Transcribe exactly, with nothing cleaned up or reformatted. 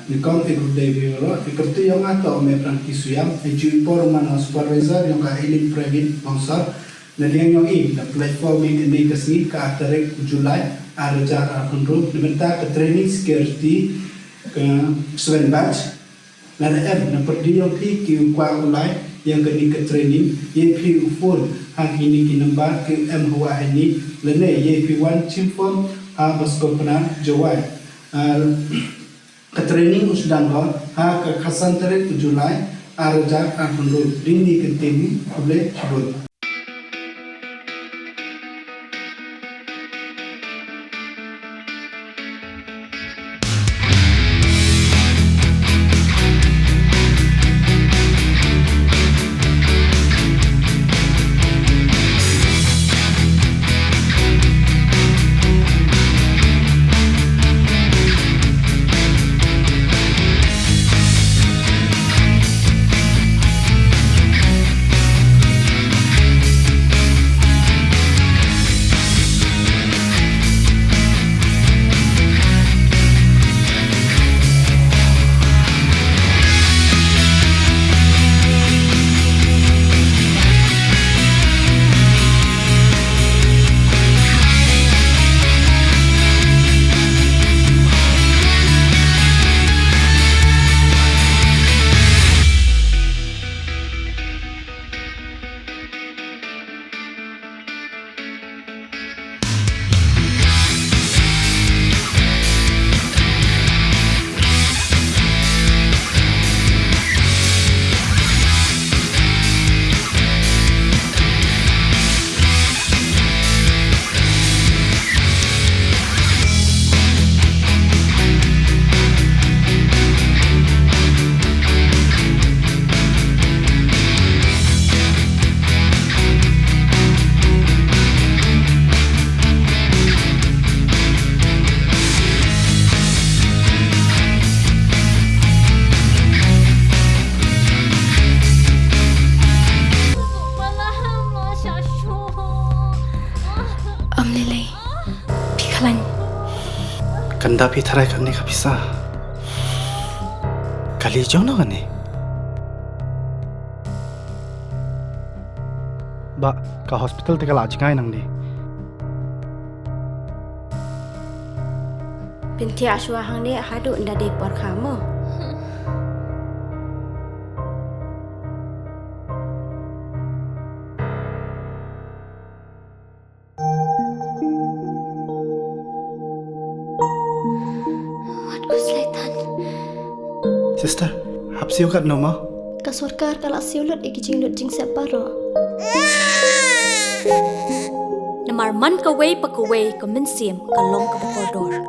Nyngkong i kyrteng baroh, i kyrteng jong nga toh Mepran Kisuiam, i ju i por man nga supervisor jong ka Elite Private Bongsar. Na liang jong i, na platform i kane ka sngi ka ar tarik July, ar hajar arphew hynriew, na bynta ka training security ka seven batch. Lada em na pyrdi jong phi ki kwah u lai ïa kane ka training, ïa phi u phone ha kine ki number ki em hawa hangne, lane ïa phi wan shim form ha Baskor Pnar Jowai. Ah, ka training u sdang ha ka khatsan tarik u July, ar hajar arphew hynriew. Dei ne ka training, khublei shibun. Ym lei lei. Phi khlaiñ. Kan da phi tharai kane ka pisa. Kali jong no kane. Bah, ka hospital te ka la jngai nangne. Pyntiah shuwa hangne haduh ynda dei por kha mo. Wat khuslai than. Sister, hap siew katno mo? Ka sorkar ka la siew lut ïa ki jinglut jingsep baroh. Namar man kawei pa kawei ka mynsiem ka long kaba kordor.